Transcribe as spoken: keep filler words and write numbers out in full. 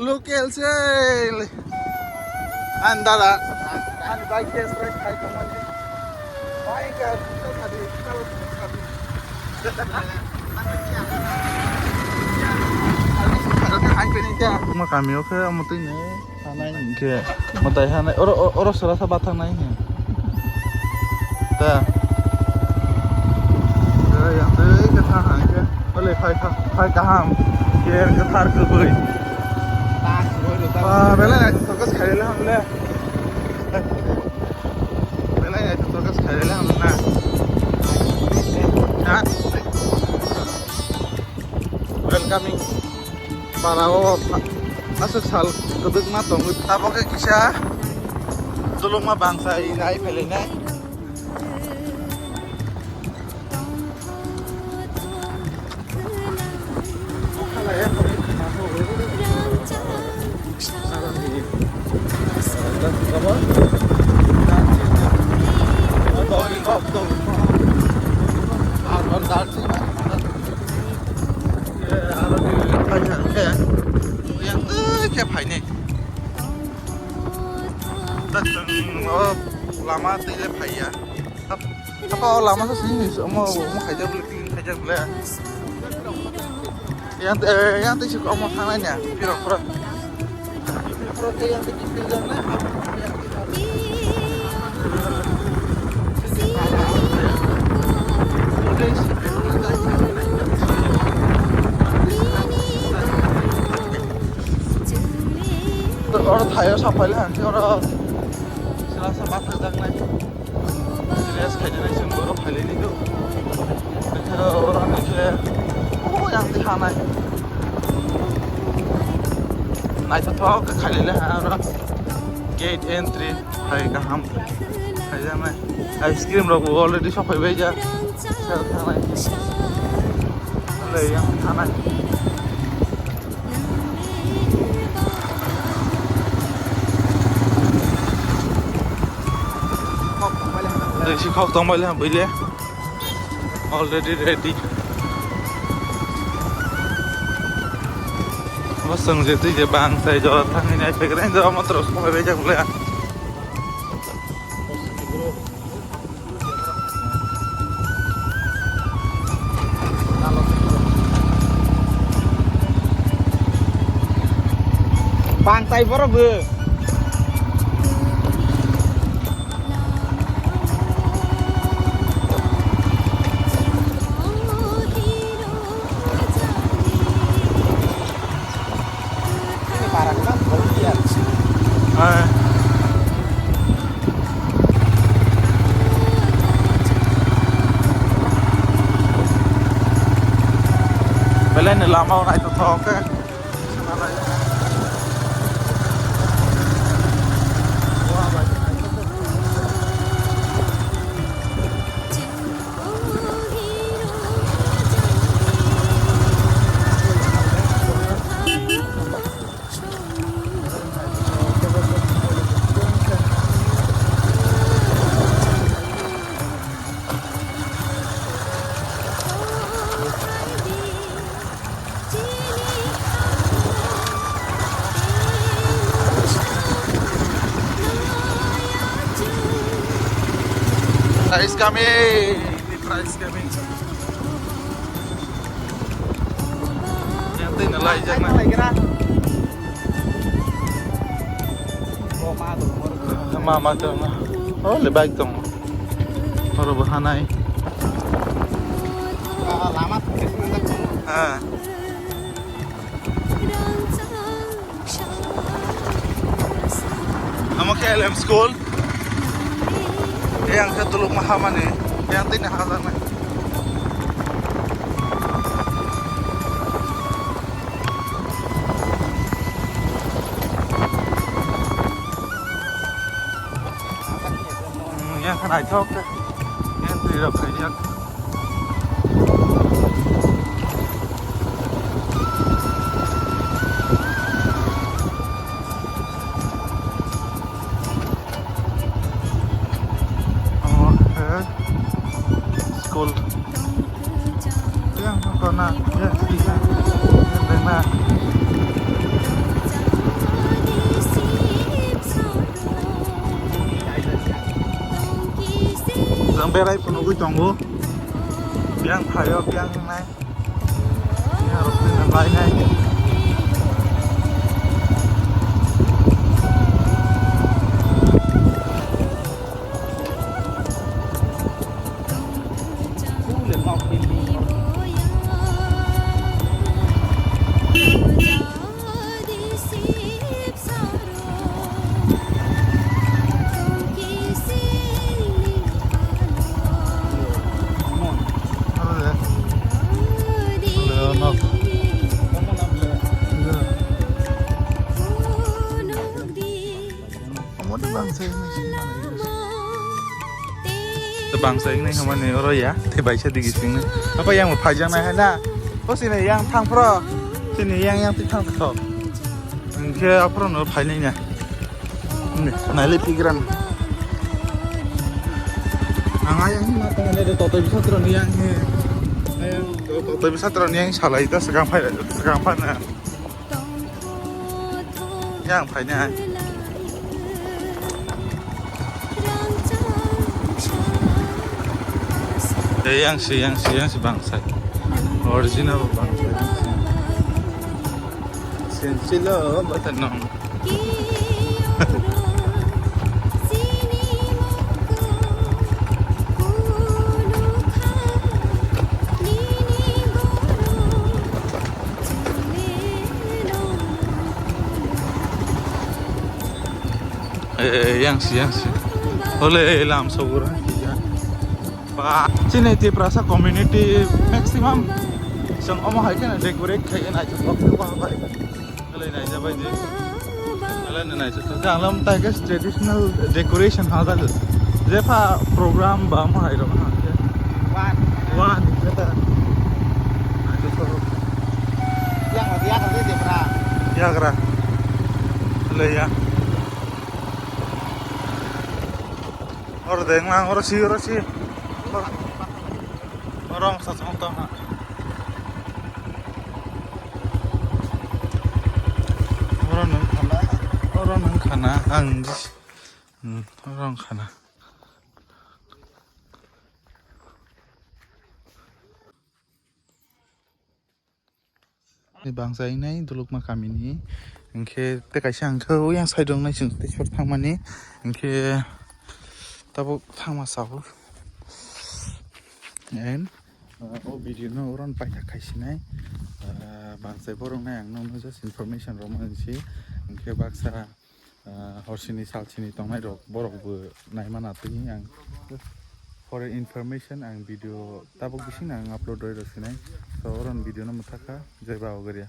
Local sale. Ang dada, ang bike test drive khai tongmani. Bike ang tongmani, tongmani. Ang kami oke, amo tini. Hanai hingke, matai hanai, oro, oro, oro sera sa bathangnai hing. Ta. Yang tei khe thang hang khe, ole phai kha, phai kaham, khe khe thar khe bui. Ah, belai nai, focus khaile ham le. Belai nai, focus khaile ham na. Ha? Welcoming. Para o aswk sal kwbwkma tongwi tabok khe kisa dulungma bangsa ina ai phailainai. Yang twi khe phainai. Dak chwng o lama twi le phaiya. Apa o lama sa sini omo omo khaijak bole, tin khaijak bole. Yang, eh, yang twi sik omo thangnai nya, pirok phra. Oro thaio sapai le hangke oro sila sa bathajak nai. Rest khainai chwng borok phailaini do. Khe oro ni khe, o, yang twi hanai. Naithothok khe khailailai ha oro. Gate entry hai kaham khaijaknai. Ice cream rok bo already sok phaibai ja. Sel thangnai. Le yang thanai. Tei si khok tongbai le buile. Already ready. Bo chwng je twi je bang tai jora thangwi nai pegre jora motro song bai jak le. Bang tai borok bo. Belai ni lama o naithothok khe. Price kami, ini price kami. Yang tadi nilai jangan. Mama tu, oh le bike tu, oro bo hanai. Ah. Amo khe L M school. Yang khe tuluk mahamani, yang tini hajaknai. Yang khe naithok khe, yang twi rok khaijak. Omo khe school. Yang kona, yang tisa, yang bema. Kerai phunugwi tongo. Biyang phaio, biyang wngnai. Biyang rok phunukna bainai. Bangsa wngnai hwnmani oro ya, tei baisa digi singni. Apa yang phaijaknai hai na? O sini yang thang phro. Sini yang yang twi thang thok. Hingke aphro no phainai na. Nailai pigra na. Ang ayang ni matang ni totoi bisatra ni yang he. Ayang totoi bisatra ni yang salai ta segang phai, segang phai na. Yang phainai. Eh, yang si, yang si, yang si bangsai. Original bangsai. Sinsilo batanong. Eh, yang si, yang si. Ole, eh, lam sogura. Ba, chini Tiprasa community maximum. Song omo hai kena decorate khai kena aja. Oke, wah, wah. Kale nai jabai di. Kale nai jabai. Kale nai jabai. Traditional decoration ha jaga. Jefa program ba omo hai rok ha. Wan. Wan, kata. Aja soro. Yang, yang, yang, yang, yang. Yagra. Halo ya. Oro deng lang, oro si, oro si. Oro, oro ang sa song tong ha. Oro nung khana, oro nung khana, ang jis-, hmm, oro ang khana. Ni bangsa ingnai Dulukma kamini. Hingkhe tei kaisa hingkhe oyang side rok nai chwng tei sor thangmani. Hingkhe tabuk thangma sabo. And, uh, o video no oron paithak khaisinai. Uh, bangsai borok nai ang nokno just information rwmani se. Hingkhe baksa Ah, horsini salsini tongnai rok borok bo naima na twi ang for your information ang video tabuk bising ang upload roi rw sinai. So oron video no mwthakha, jai ba ogoria.